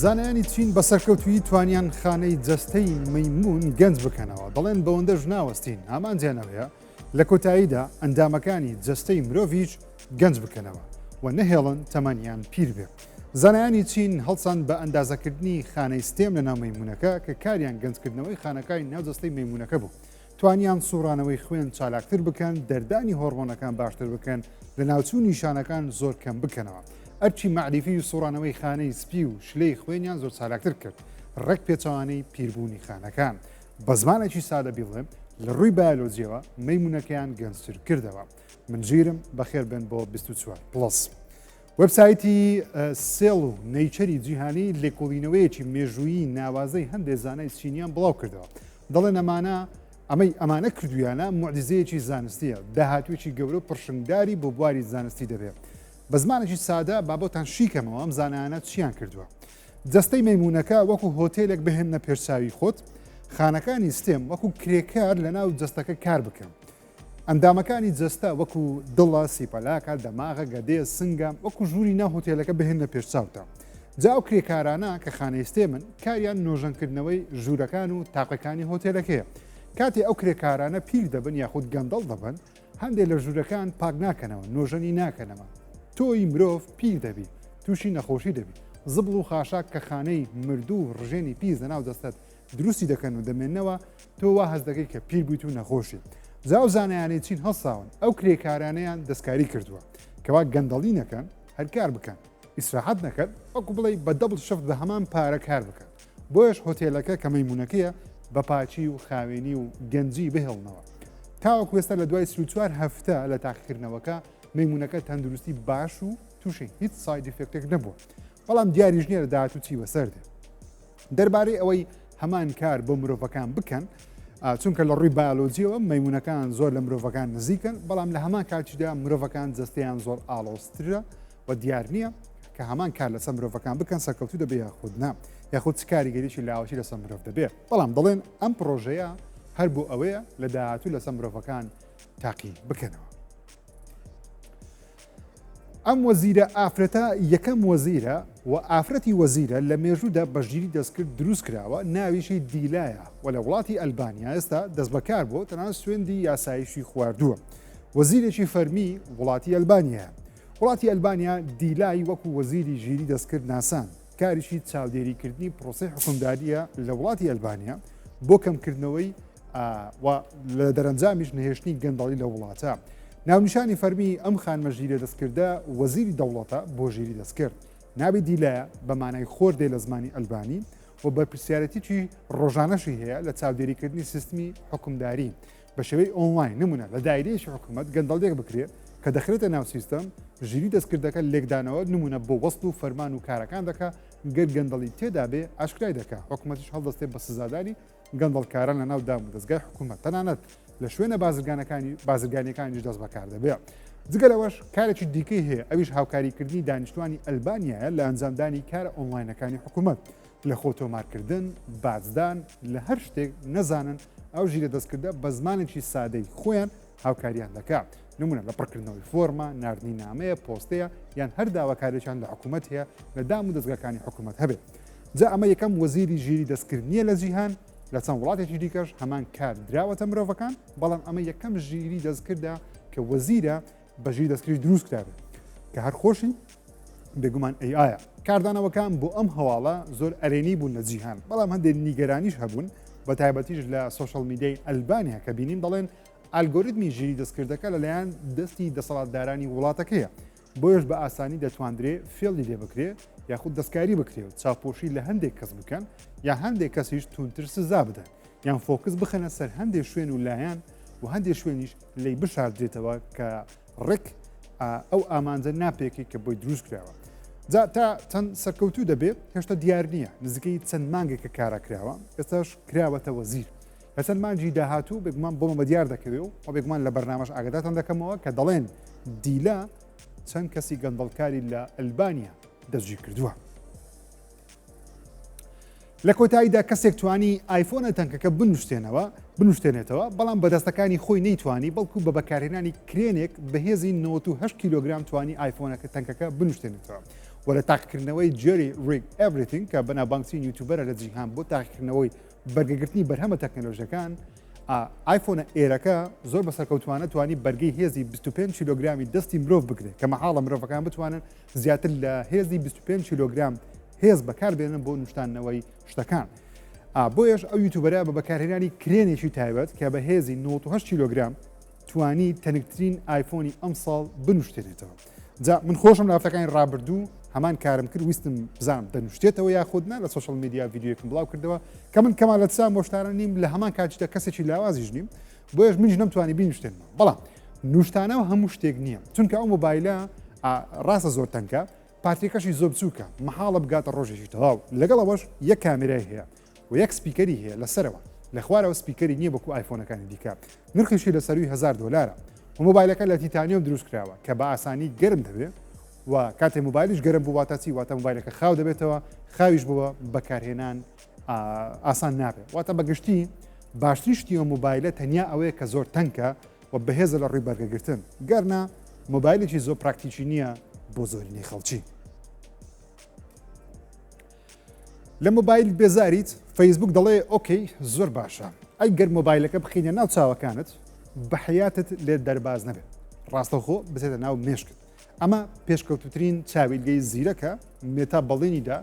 زانایانی چین بە سەرکەوتوویی توانیان خانەی جەستەی مەیمون گەنج بکەنەوە، دەڵێن بەوەندەش ناوەستین، ئامانجیان ئەوەیە لە کۆتاییدا ئەندامەکانی جەستەی مرۆڤیش گەنج بکەنەوە و نەهێڵن تەمەنیان پیر بێ. زانایانی چین هەڵسان بە ئەندازەکردنی خانەی stem لەناو مەیمونەکە کە کاریان گەنجکردنەوەی خانەکانی ناو جەستەی مەیمونەکە بوو. توانیان سوڕانەوەی خوێن چالاکتر بکەن، دەردانی هۆرمۆنەکان باشتر بکەن، لەناوچوونی شانەکان زۆر کەم بکەنەوە. ئەرکی مەعریفی و سوڕانەوەی خانەی سپی و شلەی خوێنیان زۆر چالاکتر کرد، ڕێک پێچەوانەی پیربوونی خانەکان. بە زمانێکی سادە بیڵێم، لە ڕووی بایۆلۆجییەوە مەیمونەکەیان گەنجتر کردەوە. من ژیرم، بەخێربێن بۆ 24 Plus. وێبسایتی Cell و Nature ی جیهانی لێکۆڵینەوەیەکی مێژوویی ناوازەی هەندێ زانای چینیان بڵاو کردەوە. دەڵێن ئەمانە ئەمەی ئەمانە کردویانە موعجیزەیەکی زانستیە، داهاتوویەکی گەورە و پڕشنگداری بۆ بواری زانستی دەبێ. بە زمانێکی سادە با بۆتان شیکەمەوە ئەم زانایانە چیان کردووە. جەستەی مەیمونەکە وەکو هۆتێلێک بهێننە پێش چاوی خۆت، خانەکانی stem وەکو کرێکار لەناو جەستەکە کار بکەن. ئەندامەکانی جەستە وەکو دڵە، سیپەلاکە، دەماغە، گەدەیە، سنگە، وەکو ژووری ناو هۆتێلەکە بهێننە پێش چاوتان. جا ئەو کرێکارانە کە خانەی stem ن کاریان نۆژەنکردنەوەی ژوورەکان و تاقەکانی هۆتێلەکەیە. کاتێ ئەو کرێکارانە پیر دەبن یاخود گەندەڵ دەبن، هەندێ لە ژوورەکان پاک ناکەنەوە، نۆژەنی ناکەنەوە. تۆی مرۆڤ پیر دەبی، تووشی نەخۆشی دەبی. زبڵ و خاشاک کە خانەی مردوو و ڕژێنی پیس لەناو جەستەت دروستی دەکەن و دەمێننەوە، تۆ وا هەست دەکەی کە پیر بوویت و نەخۆشی. جا ئەو زانایانەی چین هەڵساون ئەو کرێکارانەیان دەستکاری کردووە کەوا گەندەڵی نەکەن، هەر کار بکەن، ئیسراحەت نەکەن، وەکو بڵێی بە double shift بە هەمان پارە کار بکەن. بۆیەش هۆتێلەکە کە مەیمونەکەیە بە پاکی و خاوێنی و گەنجی بهێڵنەوە. تاوەکو ئێستا لە دوای 34 هەفتە لە تاقیکردنەوەکە مەیمونەکە تەندروستی باش و تووشی هیچ side effect ێک نەبووە. بەڵام دیاریش نییە لە داهاتوو چی بەسەر دێ. دەربارەی ئەوەی هەمان کار بۆ مرۆڤەکان بکەن، چونکە لە ڕووی بایۆلۆجیەوە مەیمونەکان زۆر لە مرۆڤەکان نزیکن، بەڵام لە هەمان کاتیشدا مرۆڤەکان جەستەیان زۆر ئاڵۆزترە و دیار نییە کە هەمان کار لەسەر مرۆڤەکان بکەن سەرکەوتوو دەبێ یاخود نا، یاخود چ کاریگەریی لاوەکی لەسەر مرۆڤ دەبێ. بەڵام دەڵێن ئەم پڕۆژەیە هەر بۆ ئەوەیە لە داهاتوو لەسەر مرۆڤەکان تاقی بکەنەوە. ئەم وەزیرە ئافرەتە یەکەم وەزیرە و ئافرەتی وەزیرە لە مێژوودا بە ژیری دەستکرد دروست کراوە، ناویشی دیلایە و لە وڵاتی ئەلبانیا ئێستا دەستبەکار بووە و تەنانەت سوێندی یاساییشی خواردووە. وەزیرێکی فەرمی وڵاتی ئەلبانیایە. وڵاتی ئەلبانیا دیلای وەکو وەزیری ژیری دەستکرد ناساند. کاریشی چاودێریکردنی پرۆسەی حوکمدارییە لە وڵاتی ئەلبانیا بۆ کەمکردنەوەی و لە دەرەنجامیش نەهێشتنی گەندەڵی لە وڵاتە. ناونیشانی فەرمی ئەم خانمە ژیرە دەستکردە وەزیری دەوڵەتە بۆ ژیری دەستکرد. ناوی دیلایە بە مانای خۆر دێ لە زمانی ئەلبانی و بەرپرسیارەتیی ڕۆژانەشی هەیە لە چاودێریکردنی سیستمی حوکمداری بە شێوەی ئۆنلاین، نمونە لە دایرەیەکی حکومەت گەندەڵیەک بکرێ کە دەخرێتە ناو سیستەم، ژیری دەستکردەکە لێکدانەوە نمونە بۆ وەسڵ و فەرمان و کارەکان دەکا، گەر گەندەڵی تێدابێ ئاشکرای دەکا، حکومەتیش هەڵدەستێ بە سزادانی گەندەڵکاران لە ناو دام و دەزگای حکومەت، تەنانەت لە شوێنە بازرگانەکانی بازرگانیەکانیش دەست بەکار دەبێ. جگە لەوەش کارێکی دیکەی هەیە ئەویش هاوکاریکردنی دانیشتوانی ئەلبانیایە لە ئەنجامدانی کارە ئۆنلاینەکانی حکومەت. لە خۆ تۆمارکردن، باجدان، لە هەر شتێک نەزانن ئەو ژیرە دەستکردە بە زمانێکی سادەی خۆیان هاوکاریان دەکا. نمونە لە پڕکردنەوەی فۆرمە، ناردنی نامەیە، پۆستەیە یان هەر داواکاریەکیان لە حکومەت هەیە لە دام و دەزگاکانی حکومەت هەبێت. جا ئەمە یەکەم وەزیری ژیری دەستکرد نییە لە جیهان، لە چەند وڵاتێکی دیکەش هەمان کار دراوەتە مرۆڤەکان، بەڵام ئەمە یەکەم ژیری دەستکردە کە وەزیرە بە ژیری دەستکردیش دروست کرابێت کە هەر خۆشی بێگومان AI ە. کاردانەوەکان بۆ ئەم هەواڵە زۆر ئەرێنی بوون لە جیهان، بەڵام هەندێک نیگەرانیش هەبوون، بە تایبەتیش لە social media ی ئەلبانیا کە بینیم دەڵێن ئالگۆریتمی ژیری دەستکردەکە لەلایەن دەستی دەسەڵاتدارانی وڵاتەکەیە، بۆیەش بە ئاسانی دەتواندرێ فێڵی لێ بکرێ یاخود دەستکاری بکرێ و چاوپۆشی لە هەندێک کەس بکەن یا هەندێک کەسیش توندتر سزا بدەن یان focus بخەنە سەر هەندێک شوێن و لایەن و هەندێک شوێنیش لی بشاردرێتەوە کە ڕێک ئەو ئامانجە ناپێکی کە بۆی دروست کراوە. جا تا چەند سەرکەوتوو دەبێت هێشتا دیار نییە نزیکەی چەند مانگێکە کارا کراوە ئێستاش کراوەتە وەزیر لە چەند مانگی داهاتوو بێگومان بۆمە بە دیار دەکەوێ و بێگومان لە بەرنامەش ئاگاداتان دەکەمەوە کە دەڵێن دیلا چەند کەسی گەندەڵکاری لە ئەلبانیا دەستگیر کردووە. لە کۆتاییدا کەسێک توانی ئایفۆنە تەنکەکە بنوشتێنەوە بنوشتێنێتەوە، بەڵام بە دەستەکانی خۆی نەیتوانی، بەڵکو بە بەکارهێنانی کرێنێک بە هێزی 98 کیلۆگرام توانی ئایفۆنەکە تەنکەکە بنوشتێنێتەوە. و لە تاقیکردنەوەی Jerry Rig Everything کە بەناوبانگترین YouTuber ە لە جیهان بۆ تاقیکردنەوەی بەرگەگرتنی بەرهەمە تەکنەلۆژیەکان، ئایفۆنە ئێرەکە زۆر بە سەرکەوتوانە توانی بەرگەی هێزی 25 کیلۆگرامی دەستی مرۆڤ بگرێت کە مەحاڵە مرۆڤەکان بتوانن زیاتر لە هێزی 25 کیلۆگرام هێز بەکاربێنن بۆ نوشتانەوەی شتەکان. بۆیەش ئەو YouTuber ە بە بەکارهێنانی کرێنێکی تایبەت کە بە هێزی 98 کیلۆگرام توانی تەنکترین ئایفۆنی ئەمساڵ بنوشتێنێتەوە. جا من خۆشم لە هەفتەکانی ڕابردوو هەمان کارم کرد ویستم بزانم دەنوشتێتەوە یاخود نا لە social media ڤیدیۆیەکم بڵاو کردەوە کە من کەمال ئەجسام بۆشتارە نیم لە هەمان کاتیشدا کەسێکی لاوازیش نیم بۆیەش منیش نەمتوانی بینوشتێنمەوە بەڵام نوشتانەوە هەموو شتێک نییە چونکە ئەو مۆبایلە ڕاستە زۆر تەنکە پاتریەکەشی زۆر بچووکە مەحاڵە بگاتە ڕۆژێکی تەواو لەگەڵ ئەوەش یەک کامێرای هەیە و یەک speaker ی هەیە لە سەرەوە لە خوارەوە speaker ی نییە وەکو ئایفۆنەکانی دیکە نرخیشی لە سەروی 1000 دلارە و مۆبایلەکە لە تیتانیۆم دروست کراوە کە بە ئاسانی گەرم دەبێت و کاتێ مۆبایلیش گەرم بوو واتە چی واتە مۆبایلەکە خاو دەبێتەوە خاویش بووە بەکارهێنان ئاسان نابێت واتە بەگشتی باشترین شتی ئەو مۆبایلە تەنیا ئەوەیە کە زۆر تەنکە و بەهێزە لە ڕووی بەرگەگرتن گەرنا مۆبایلێکی زۆر پراکتیکی نییە بۆ زۆرینەی خەڵکی. لە مۆبایل بێزاریت فەیسبوک دەڵێ okay زۆر باشە ئەی گەر مۆبایلەکە بخینە ناو چاوەکانت بە حیاتت لێت دەرباز نەبێت ڕاستەوخۆ بچێتە ناو مێشکت ئەمە پێشکەوتوترین چاویلگەی زیرەکە مێتا بەڵێنیدا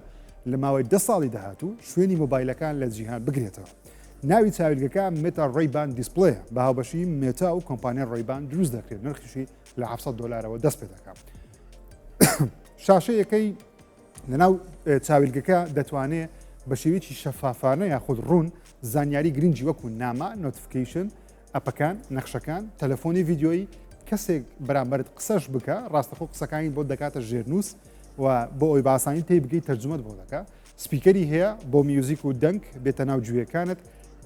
لە ماوەی دە ساڵی داهاتوو شوێنی مۆبایلەکان لە جیهان بگرێتەوە. ناوی چاویلگەکە مێتا Ray-Ban Display ە بە هاوبەشی مێتا و کۆمپانیای Ray-Ban دروست دەکرێت نرخیشی لە 700 دلارەوە دەست پێ دەکات. شاشەیەکەی لەناو چاویلگەکە دەتوانێت بە شێوەیەکی شەفافانە یاخود ڕوون زانیاری گرنگی وەکو نامە، notification، ئەپەکان، نەخشەکان، تەلەفۆنی ڤیدیۆیی، کەسێک بەرامبەرت قسەش بکا ڕاستەخۆ قسەکانی بۆت دەکاتە ژێرنووس و بۆ ئەوی بە ئاسانی تێی بگەی تەرجومەت بۆ دەکا، speaker ی هەیە بۆ میوزیک و دەنگ بێتە ناو گوێکانت،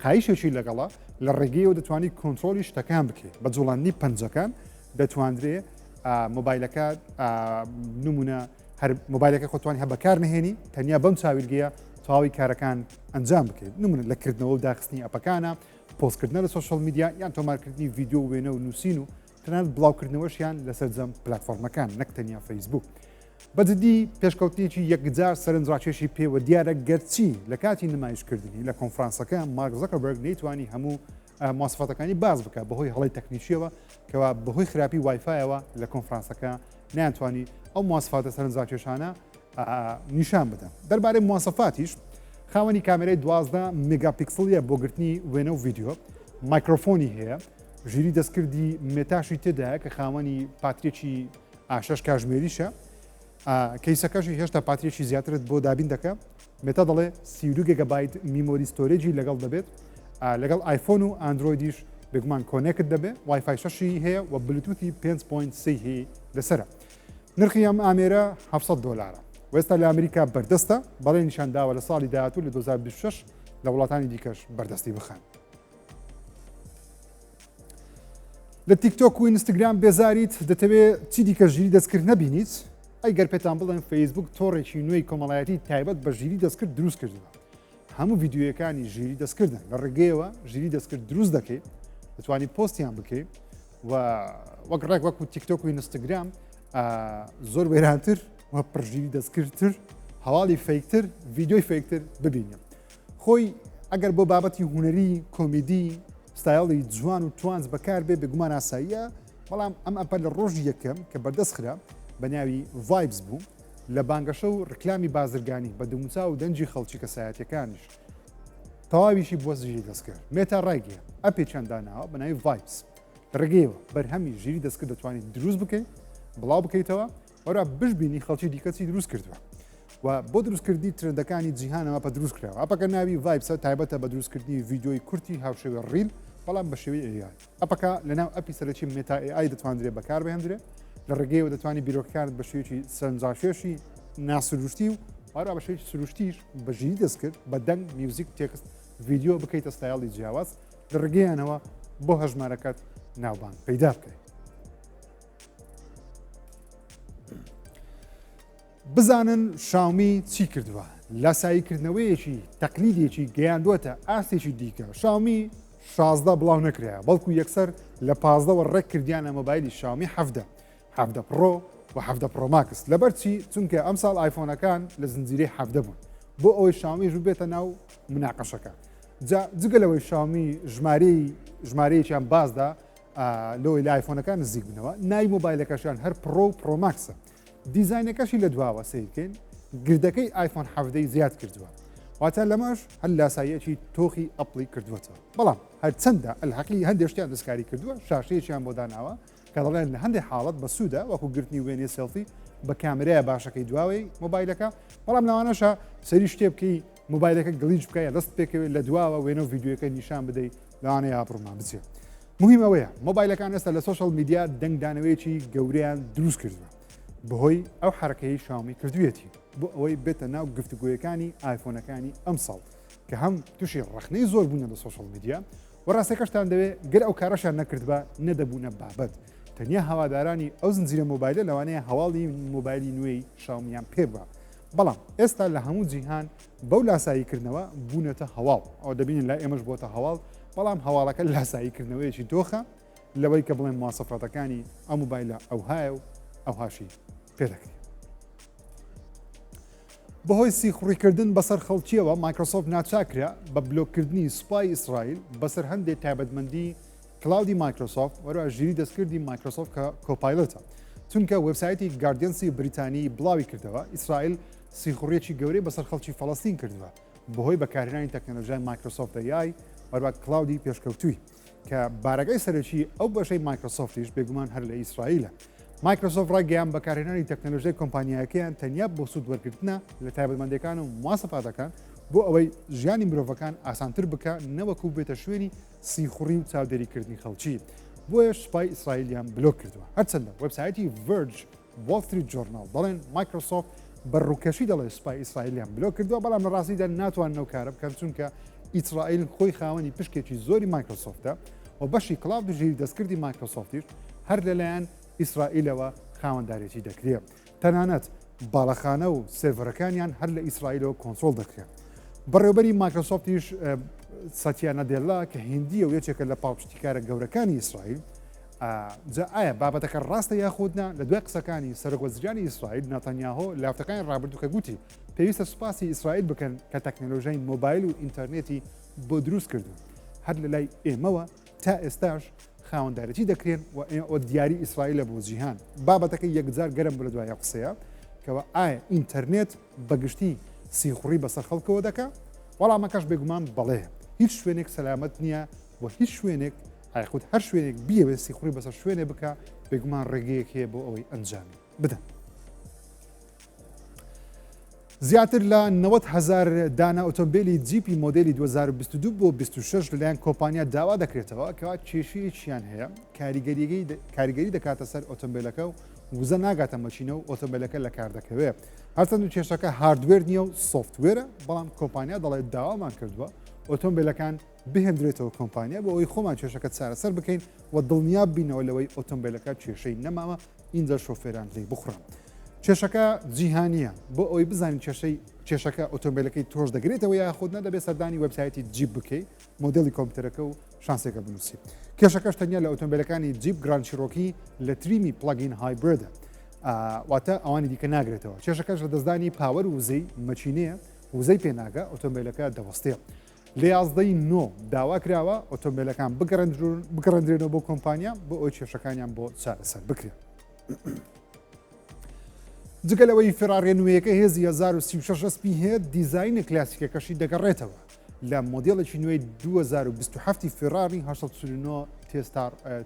قایشێکی لەگەڵە لە ڕێگەیەوە دەتوانی کۆنترۆڵی شتەکان بکەیت بە جوڵاندنی پەنجەکان دەتواندرێ مۆبایلەکە نمونە هەر مۆبایلەکە خۆتوانی هە بەکار نهێنی تەنیا بەم چاویلگەیە تەواوی کارەکان ئەنجام بکەیت نمونە لە کردنەوە و داخستنی ئەپەکانە پۆستکردنە لە social media یان تۆمارکردنی ڤیدیۆ و وێنە و نووسین و تەنانەت بڵاوکردنەوەشیان لە سەرجەم پلاتفۆرمەکان نەک تەنیا فەیسبوک. بە جدی پێشکەوتنێکی یەکجار سەرنجڕاکێشی پێوە دیارە گەرچی لە کاتی نمایشکردنی لە کۆنفرانسەکە مارک زەکەربەرگ نەیتوانی هەموو مواسفاتەکانی باس بکات بەهۆی هەڵەی تەکنیکیەوە کەوا بەهۆی خراپی وایفایەوە لە کۆنفرانسەکە نەیانتوانی ئەو مواسفاتە سەرنجڕاکێشانە نیشان بدەن. دەربارەی مواسەفاتیش خاوەنی کامێرای 12 مێگاپیکسڵیە بۆ گرتنی وێنە و ڤیدیۆ، مایکرۆفۆنی هەیە، ژیری دەستکردی مێتاشی تێدایە کە خاوەنی پاتریەکی شەش کاژمێریشە، case ەکەشی هێشتا پاتریەکی زیاترت بۆ دابین دەکە. مێتا دەڵێ 32 گێگابایت memory storage ی لەگەڵ دەبێت، لەگەڵ ئایفۆن و ئەندرۆیدیش بێگومان connect دەبێت، وایفای شەشی هەیە و بلوتوسی 5.3 لەسەرە. نرخی ئەم ئامێرە 700 دۆلارە و ئێستا لە ئەمریکا بەردەستە، بەڵێنیشان داوە لە ساڵی داهاتوو لە 2026 لە وڵاتانی دیکەش بەردەستی بخەن. لە تیکتۆک و ئینستاگرام بێزاریت دەتەوێت چی دیکە ژیری دەستکرد نەبینیت؟ ئەی گەر پێتان بڵێن فەیسبوک تۆڕێکی نوێی کۆمەڵایەتی تایبەت بە ژیری دەستکرد دروست کردووە هەموو ڤیدیۆیەکانی ژیری دەستکردن لە ڕێگەیەوە ژیری دەستکرد دروست دەکەیت دەتوانی پۆستیان بکەیت و وەک ڕێک وەکو تیکتۆک و ئینستاگرام زۆر وێرانتر و پڕژیری دەستکردتر هەواڵی fake تر ڤیدیۆی fake تر ببینم خۆی ئەگەر بۆ بابەتی هونەری کۆمیدی ستایڵی جوان و توانج بەکار بێ بێگومان ئاساییە بەڵام ئەم ئەپە لە ڕۆژی یەکەم کە بەردەست خرا بە ناوی Vibes بوو لە بانگەشە و ڕکلامی بازرگانی بە دەموچاو و دەنگی خەڵکی کەسایەتەکانیش تەواویشی بۆ ژیری دەستکرد. مێتا ڕایگەیاند، ئەپێکیان داناوە بە ناوی Vibes، لە ڕێگەیەوە بەرهەمی ژیری دەستکرد دەتوانیت دروست بکەیت، بڵاو بکەیتەوە، هەروەها بشبینی خەڵکی دیکە چی دروست کردووە. و بۆ دروستکردنی ترندەکانی جیهان ئەم ئەپە دروست کراوە. ئەپەکە ناوی Vibes ە، تایبەتە بە دروستکردنی ڤیدیۆی کورتی هاوشێوەی reel، بەڵام بە شێوەی AI. ئەپەکە لەناو ئەپی سەرەکی مێتا AI دەتواندرێت بەکاربهێندرێت، لە ڕێگەیەوە دەتوانیت بیرۆکەکانت بە شێوەیەکی سەرنجڕاکێشی ناسروشتی و هەروەها بە شێوەیەکی سروشتیش بە ژیری دەستکرد بە دەنگ، میوزیک، تێکست، ڤیدیۆ بکەیتە ستایڵی جیاواز لە ڕێگەیانەوە بۆ هەژمارەکەت ناوبانگ پەیدا بکەیت. بزانن شاومی چی کردووە؟ لاساییکردنەوەیەکی تەقلیدێکی گەیاندووەتە ئاستێکی دیکە شاومی 16 بڵاو نەکرایە بەڵکو یەکسەر لە پازدەوە ڕێک کردیانە مۆبایلی شاومی حەفدە حەفدە پڕۆ و 17 Pro Max. لەبەر چی؟ چونکە ئەمساڵ ئایفۆنەکان لە زنجیرەی 17 بوون، بۆ ئەوەی شاومیش ببێتە ناو مناقەشەکە. جا جگە لەوەی شاومی ژمارەی ژمارەیەکیان بازدا لەوەی لە ئایفۆنەکان نزیک بنەوە، ناوی مۆبایلەکەشیان هەر Pro و Pro Max ە. دیزاینەکەشی لە دواوە سەیرکەین گردەکەی ئایفۆن حەڤدەی زیاد کردووە، واتە لەمەش هەر لاساییەکی تۆخی ئەپڵی کردووەتەوە. بەڵام هەرچەندە ئەلحەقی هەندێک شتیان دەستکاری کردووە، شاشەیەکیان بۆ داناوە کە دەڵێن لە هەندێک حاڵەت بەسوودە، وەکو گرتنی وێنەی سێڵفی بە کامێرایە باشەکەی دواوەی مۆبایلەکە، بەڵام لەوانەشە سەیری شتێ بکەی مۆبایلەکە glitch بکە یا دەست پێکەوێت لە دواوە وێنە و ڤیدیۆیەکە نیشان بدەیت، لەوانەیە ئابڕوومان بچێت. مهم ئەوەیە مۆبایلەکان ئێستا لە social media دەنگدانەوەیەکی گەورەیان دروست کردووە بەهۆی ئەو حرەکەی شاومی کردوویەتی بۆ ئەوەی بێتە ناو گفتوگۆیەکانی ئایفۆنەکانی ئەمساڵ کە هەم تووشی ڕەخنەی زۆر بوونە لە social media و ڕاستەکەشتان دەوێت گەر ئەو کارەشان نەکردبا نەدەبوونە بابەت. تەنیا هەوادارانی ئەو زنجیرە مۆبایلە لەوانەیە هەواڵی مۆبایلی نوێی شاومیان پێ بە، بەڵام ئێستا لە هەموو جیهان بەو لاساییکردنەوە بوونەتە هەواڵ. ئەوە دەبینین لای ئێمەش بۆتە هەواڵ، بەڵام هەواڵەکە لاساییکردنەوەیەکی دۆخە لەوەی کە بڵێن مواسەفاتەکانی ئەو مۆبایلە ئەوهایە و ئەوهاشی پێ دەکرێت. بەهۆی سیخوڕیکردن بەسەر خەڵکیەوە مایکرۆسۆفت ناچاکرا بە بلۆککردنی سوپای ئیسرائیل بەسەر هەندێک تایبەتمەندی cloud ی مایکرۆسۆفت وەروە ژیری دەستکردی مایکرۆسۆفت کە Copilot ە، چونکە وێبسایتی گاردیەنسی بریتانی بڵاوی کردەوە ئیسرائیل سیخوڕیەکی گەورەی بەسەر خەڵکی فەڵەستین کردووە بەهۆی بەکارهێنانی تەکنەلۆژیای مایکرۆسۆفت AI وەروە cloud ی پێشکەوتووی کە بارەگای سەرەکی ئەو بەشەی مایکرۆسۆفتیش بێگومان هەر لە ئیسرائیلە. مایکرۆسۆفت ڕایگەیاند بەکارهێنانی تەکنەلۆژیای کۆمپانیایەکەیان تەنیا بۆ سوود وەرگرتنە لە تایبەتمەندیەکان و مواسەفاتەکان بۆ ئەوەی ژیانی مرۆڤەکان ئاسانتر بکا نەوەکو بێتە شوێنی سیخوڕی و چاودێریکردنی خەڵکی، بۆیەش سوپای ئیسرائیلیان بلۆک کردووە. هەرچەندە وێبسایتی ڤێرج وۆڵ ستریت جۆرناڵ دەڵێن مایکرۆسۆفت بە ڕووکەشی دەڵێت سوپای ئیسرائیلیان بلۆک کردووە، بەڵام لە ڕاستیدا ناتوانن ئەو کارە بکەن چونکە ئیسرائیل خۆی خاوەنی پشکێکی زۆری مایکرۆسۆفتە و بەشی cloud و ژیری دەستکردی مایکرۆسۆفتیش هەر لەلایەن ئیسرائیلەوە خاوەندارێتی دەکرێت. تەنانەت باڵەخانە و سێرڤەرەکانیان هەر لە ئیسرائیلەوە کۆنترۆڵ دەکرێن. بەڕێوبەری مایکرۆسۆفتیش ساتیا نادێلا کە هیندیە و یەکێکە لە پاڵپشتیکارە گەورەکانی ئیسرائیل، جا ئایا بابەتەکە ڕاستە یاخود نا؟ لە دوای قسەکانی سەرۆکوەزیرانی ئیسرائیل ناتانیاهۆ لە هەفتەکانی ڕابردوو کە گوتی پێویستە سوپاسی ئیسرائیل بکەن کە تەکنەلۆژیای مۆبایل و ئینتەرنێتی بۆ دروست کردوون، هەر لە لای ئێمەوە تا ئێستاش خاوەندارێتی دەکرێن و دیاری ئیسرائیلە بۆ جیهان. بابەتەکە یەکجار گەرم بوو لە دوای ئەو قسەیە کەوا ئایا ئینتەرنێت بەگشتی سیخوڕی بەسەر خەڵکەوە دەکا؟ وەڵامەکەش بێگومان بەڵێ. هیچ شوێنێک سەلامەت نییە و هیچ شوێنێک یاخود هەر شوێنێک بیەوێت سیخوڕی بەسەر شوێنێ بکا بێگومان ڕێگەیەک هەیە بۆ ئەوەی ئەنجامی بدەن. زیاتر لە 90 هەزار دانە ئۆتۆمبیلی جیپی مۆدێلی 2022 بۆ 26 لەلایەن کۆمپانیا داوا دەکرێتەوە کەوا کێشەیەکیان هەیە کاریگەری دەکاتە سەر ئۆتۆمبیلەکە و وزە ناگاتە مەکینە و ئۆتۆمبیلەکە لە کار دەکەوێت. هەرچەند کێشەکە hardware نییە و software ە، بەڵام کۆمپانیا دەڵێت داوامان کردووە ئۆتۆمبیلەکان بهێندرێتەوە کۆمپانیا بۆ ئەوەی خۆمان کێشەکە چارەسەر بکەین و دڵنیا بینەوە لەوەی ئۆتۆمبیلەکە کێشەی نەماوە ئینجا شۆفێران لێی بخوڕن. کێشەکە جیهانییە، بۆ ئەوەی بزانین کێشەی کێشەکە ئۆتۆمبیلەکەی تۆش دەگرێتەوە یاخود نا دەبێت سەردانی وێبسایتی جیپ بکەی، مۆدێلی کۆمپیوتەرەکە و شانسێکە بنووسی. کێشەکەش تەنیا لە ئۆتۆمبیلەکانی جیپ گراند چیرۆکی لە trim ی plug-in hybrid ە، واتە ئەوانی دیکە ناگرێتەوە. کێشەکەش لەدەستدانی power و وزەی مەکینەیە، وزەی پێناگا، ئۆتۆمبیلەکە دەوەستێ. لە 11 نۆ داوا کراوە ئۆتۆمبیلەکان بگەڕێندرێنەوە بۆ کۆمپانیا بۆ ئەوەی کێشەکانیان بۆ چارەسەر بکرێن. جگە لەوەی فێراریە نوێیەکە هێزی 1036 ئەسپی هەیە، دیزاینە کلاسیکەکەشی دەگەڕێتەوە لە مۆدێلێکی نوێی 2027 فێراری 849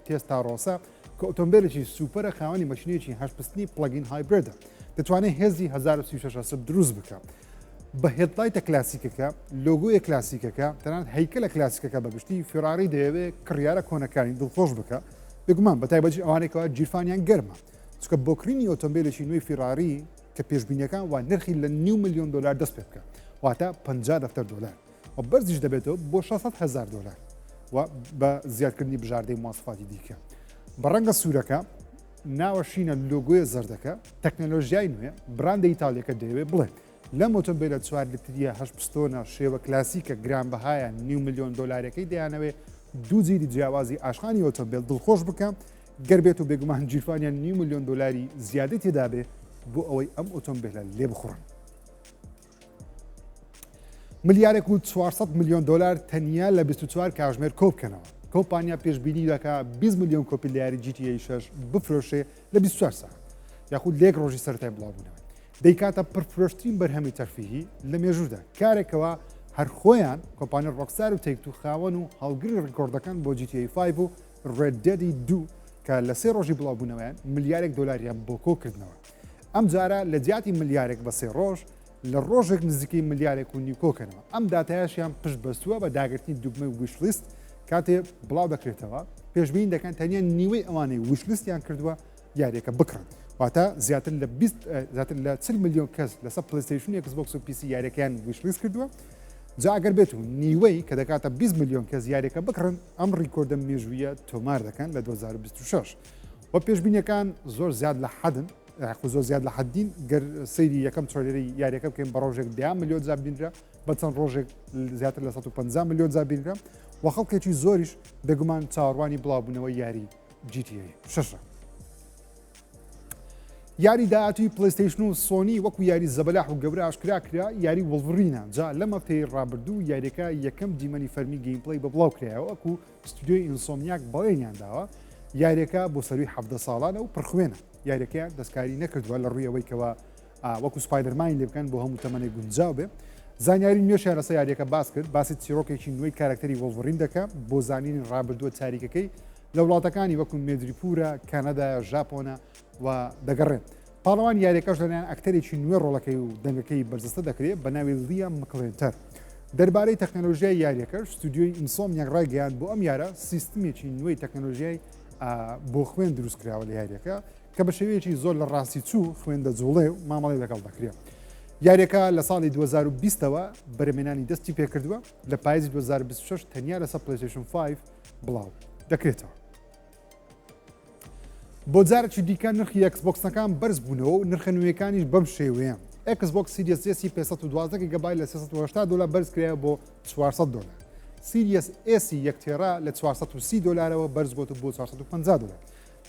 تێستارۆسا کە ئۆتۆمبیلێکی سوپەرە خاوەنی مەشینێکی هەشت پستنی plug-in hybrid ە دەتوانێت هێزی 1036 ئەسپ دروست بکە. بە headlight ە کلاسیکەکە، لۆگۆیە کلاسیکەکە، تەنانەت هەیکەلە کلاسیکەکە بەگشتی، فێراری دەیەوێت کڕیارە کۆنەکانی دڵخۆش بکە، بێگومان بە تایبەتی ئەوانەی کەوا گیرفانیان گەرمە، چونکە بۆ کڕینی ئۆتۆمبیلێکی نوێی فێراری کە پێشبینیەکان وا نرخی لە نیو ملیۆن دۆلار دەست پێ بکە، واتە 50 دەفتەر دۆلار و بەرزیش دەبێتەوە بۆ 600 هەزار دۆلار و بە زیادکردنی بژاردەی مواسفاتی دیکە. بە ڕەنگە سوورەکە، ناوە شینە لۆگۆیە زەردەکە، تەکنەلۆژیای نوێ، براندە ئیتاڵیەکە دەیەوێت بڵێت لەم ئۆتۆمبیلە چوار لتریە هەشت پستۆنە شێوە کلاسیکە گرانبەهایە نیو ملیۆن دۆلارەکەی دەیانەوێت دوو جیلی جیاوازی عاشقانی ئۆتۆمبیل دڵخۆش بکە. گەر بێت و بێگومان گیرفانیان نیو ملیۆن دۆلاری زیادەی تێدابێ بۆ ئەوەی ئەم ئۆتۆمبیلە لێبخوڕن. ملیارێک و 400 ملیۆن دۆلار تەنیا لە 24 کاژمێر کۆبکەنەوە. کۆمپانیا پێشبینی دەکا 20 ملیۆن کۆپی لە یاری GTA 6 بفرۆشێ لە 24 ساعت یاخود لە یەک ڕۆژی سەرەتای بڵاوبوونەوەی. دەیکاتە پڕفرۆشترین بەرهەمی تەرفیهی لە مێژوودا، کارێکەوە هەر خۆیان کۆمپانیای ڕۆکستار و تەیک تو خاوەن و هەڵگری ڕیکۆردەکان بۆ GTA 5 و Red Dead ی دوو کە لە سێ ڕۆژی بڵاوبوونەوەیان ملیارێک دۆلاریان بۆ کۆکردنەوە. ئەم جارە لە جیاتی ملیارێک بە سێ ڕۆژ لە ڕۆژێک نزیکەی ملیارێک و نیو کۆکەنەوە. ئەم داتایەشیان پشت بەستووە بە داگرتنی دوگمەی wishlist کاتێ بڵاو دەکرێتەوە، پێشبینی دەکەن تەنیا نیوەی ئەوانەی wishlist یان کردووە یاریەکە بکڕن. واتە زیاتر لە 20 زیاتر لە 40 ملیۆن کەس لەسەر پلەیستەیشن و ئێکس بۆکس و PC یاریەکەیان wishlist کردووە. جا ئەگەر بێت و نیوەی کە دەکاتە 20 ملیۆن کەس یاریەکە بکڕن ئەم ڕیکۆردە مێژوویە تۆمار دەکەن لە 2026 و پێشبینیەکان زۆر زیاد لە حەدن یاخود زۆر زیاد لە حەدین گەر سەیری یەکەم trailer ی یاریەکە بکەین بە ڕۆژێک دەیان ملیۆن جار بینرا بە چەند ڕۆژێک زیاتر لە 150 ملیۆن جار بینرا و خەڵکێکی زۆریش بێگومان چاوەڕوانی بڵاوبوونەوەی یاری GTA شەشە. یاری داهاتووی پلەیستەیشن و سۆنی وەکو یاری زەبەلاح و گەورە ئاشکرا کرا یاری وڵڤرینە جا لەم هەفتەی ڕابردوو یاریەکە یەکەم دیمەنی فەرمی gameplay بە بڵاو کرایەوە وەکو ستودیۆی ئینسۆمنیاک بەڵێنیان داوە یاریەکە بۆ سەروی حەڤدە ساڵانە و پڕخوێنە یاریەکەیان دەستکاری نەکردووە لە ڕووی ئەوەی کەوا وەکو سپایدەرمانی لێ بکەن بۆ هەموو تەمەنێک گونجاو بێ زانیاری نوێشیان لەسەر یاریەکە باس کرد باسی چیرۆکێکی نوێی کارکتەری وڵڤرین دەکە بۆ زانینی ڕابردووە تاریکەکەی لە وڵاتەکانی وەکو مێدریپورە، کەنەدایە، ژاپۆنە و دەگەڕێن. پاڵەوانی یاریەکەش لەلایەن ئەکتەرێکی نوێ ڕۆڵەکەی و دەنگەکەی بەرجەستە دەکرێت بە ناوی لیام مکلێنتەر. دەربارەی تەکنەلۆژیای یاریەکەش ستودیۆی ئینسۆمنیاک ڕایگەیاند بۆ ئەم یارە سیستمێکی نوێی تەکنەلۆژیای بۆ خوێن دروست کراوە لە یاریەکە کە بە شێوەیەکی زۆر لە ڕاستی چوو خوێن دەجوڵێ و مامەڵەی لەگەڵ دەکرێت. یاریەکە لە ساڵی 2020ەوە بەرەمێنانی دەستی پێکردووە لە پاییزی 2026 تەنیا لەسەر پلەیستەیشن 5 بڵاو دەکرێتەوە. بۆ جارێکی دیکە نرخی ئێکس بۆکسەکان بەرز بوونەوە و نرخە نوێیەکانیش بەم شێوەیە ئێکس بۆکس سیریس ئێسی 512 گیگابایت لە 380 دلار بەرز کرایەوە بۆ 400 دلار سیریس ئێسی یەک تێرا لە 430 دلارەوە بەرز بۆتە بۆ 450 دلار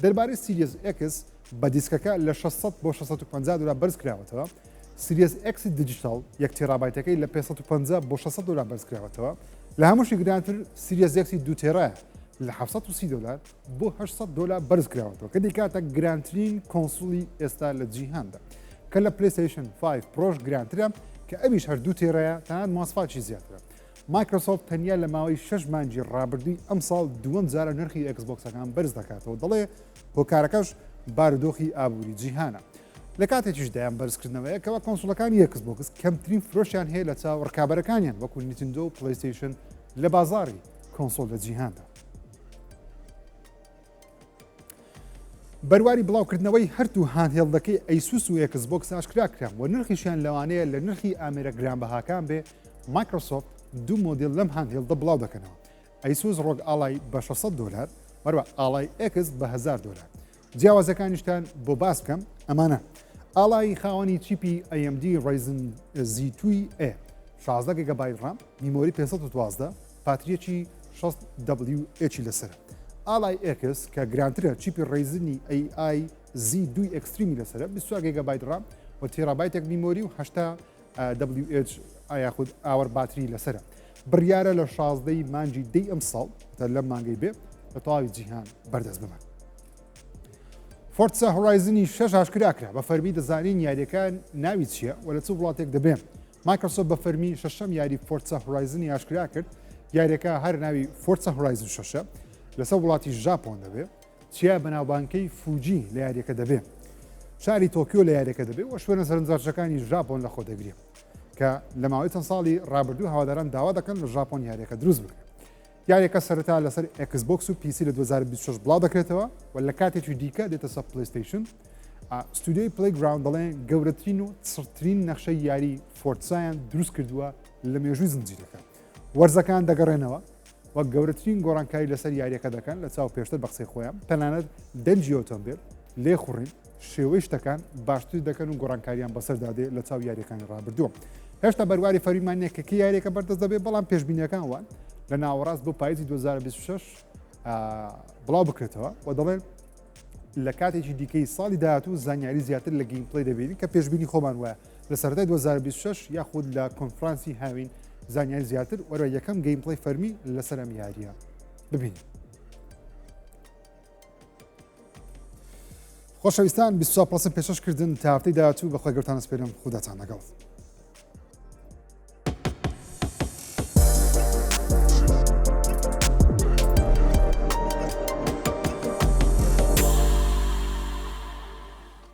دەربارەی سیریس ئێکس بە دیسکەکە لە 600 بۆ 650 دلار بەرز کراوەتەوە سیریس ئێکسی digital یەک تێرابایتەکەی لە 550 بۆ 600 دلار بەرز کراوەتەوە لە هەمووشی گرانتر سیریس ئێکسی دوو تێرایە لە 730 دلار بۆ 800 دلار بەرز کراوەتەوە کە دەیکاتە گرانترین console ی ئێستا لە جیهاندا کە لە پلەیستەیشن 5 پرۆش گرانترە کە ئەویش هەر دوو تێرایە تەنانەت مواسفاتی زیاترە. مایکرۆسۆفت تەنیا لە ماوەی شەش مانگی ڕابردووی ئەمساڵ دووەم جارە نرخی ئێکس بۆکسەکان بەرز دەکاتەوە، دەڵێ هۆکارەکەش بارودۆخی ئابووری جیهانە. لە کاتێکیشدا ئەم بەرزکردنەوەیە کەوا console ەکانی ئێکس بۆکس کەمترین فرۆشیان هەیە لە چاو ڕکابەرەکانیان وەکو نیتندۆ و پلەیستەیشن لە بازاڕی console لە جیهاندا. بەرواری بڵاوکردنەوەی هەردوو handheld ەکەی ئەیسوس و ئێکس بۆکس ئاشکرا کرا و نرخیشیان لەوانەیە لە نرخی ئامێرە گرانبەهاکان بێ، مایکرۆسۆفت دوو مۆدیل لەم handheld ە بڵاو دەکەنەوە، ئەیسوس ڕۆگ ئاڵای بە 600 دۆلار، هەروە ئاڵای ئێکس بە 1000 دۆلار. جیاوازەکانیشتان بۆ باس بکەم ئەمانە، ئاڵای خاوەنی چیپی AMD Ryzen Z2 A، 16 گیگابایت ڕام، memory 512، پاتریەکی 60 WH لەسەرە. ئاڵای ئێکس کە گرانترە چیپی ڕەیزنی AI Z دووی ئێکستریمی لەسەرە، 24 گیگابایت ڕام و تێرابایتێک memory و 80 WH یاخود hour باتری لەسەرە. بڕیارە لە 16 ی مانگی دەی ئەمساڵ تا لەم مانگەی بێ لە تەواوی جیهان بەردەست ببن. فۆرتسا هۆرایزنی شەش ئاشکرا کرا، بە فەرمی دەزانین یاریەکە ناوی چییە و لە چ وڵاتێک دەبێ. مایکرۆسۆفت بە فەرمی شەشەم یاری فۆرتسا هۆرایزنی ئاشکرا کرد، یاریەکە هەر ناوی فۆرتسا هۆرایزن شەشە، لەسەر وڵاتی ژاپۆن دەبێ، چیا بەناوبانگکەی فوجی لە یاریەکە دەبێ، شاری تۆکیۆ لە یاریەکە دەبێ و شوێنە سەرنجڕاکێشەکانی ژاپۆن لەخۆ دەگرێ کە لە ماوەی چەند ساڵی ڕابردوو هەواداران داوا دەکەن لە ژاپۆن یاریەکە دروست بکرێت. یاریەکە سەرەتا لەسەر ئێکس بۆکس و PC لە 2026 بڵاو دەکرێتەوە و لە کاتێکی دیکە دێتە سەر پلەیستەیشن. ستودیۆی پلەیگراوند دەڵێن گەورەترین و چڕترین نەخشەی یاری فۆرتسایان دروست کردووە لە مێژووی زنجیرەکە. وەرزەکان دەگەڕێنەوە و گەورەترین گۆڕانکاری لەسەر یاریەکە دەکەن لە چاو پێشتر بە قسەی خۆیان، تەنانەت دەنگی ئۆتۆمبێل، لێخوڕین، شێوەی شتەکان باشتر دەکەن و گۆڕانکاریان بەسەردا دێ لە چاو یاریەکانی ڕابردووە. هێشتا بەرواری فەرمیمان نییە کە کەی یاریەکە بەردەست دەبێت، بەڵام پێشبینیەکان وان لە ناوەڕاست بۆ پاییزی 2026 بڵاو بکرێتەوە و دەڵێن لە کاتێکی دیکەی ساڵی داهاتوو زانیاری زیاتر لە gameplay دەبینین کە پێشبینی خۆمان وایە لە سەرەتای 2026 یاخود لە کۆنفرانسی هاوین زانیاری زیاتر وەرە یەکەم gameplay فەرمی لەسەر ئەم یاریە ببینین. خۆشەویستان 24 پێشەش کردن تا هەفتەی داهاتوو بە خۆی گەورتان سپێرم خوداتان لەگەڵ.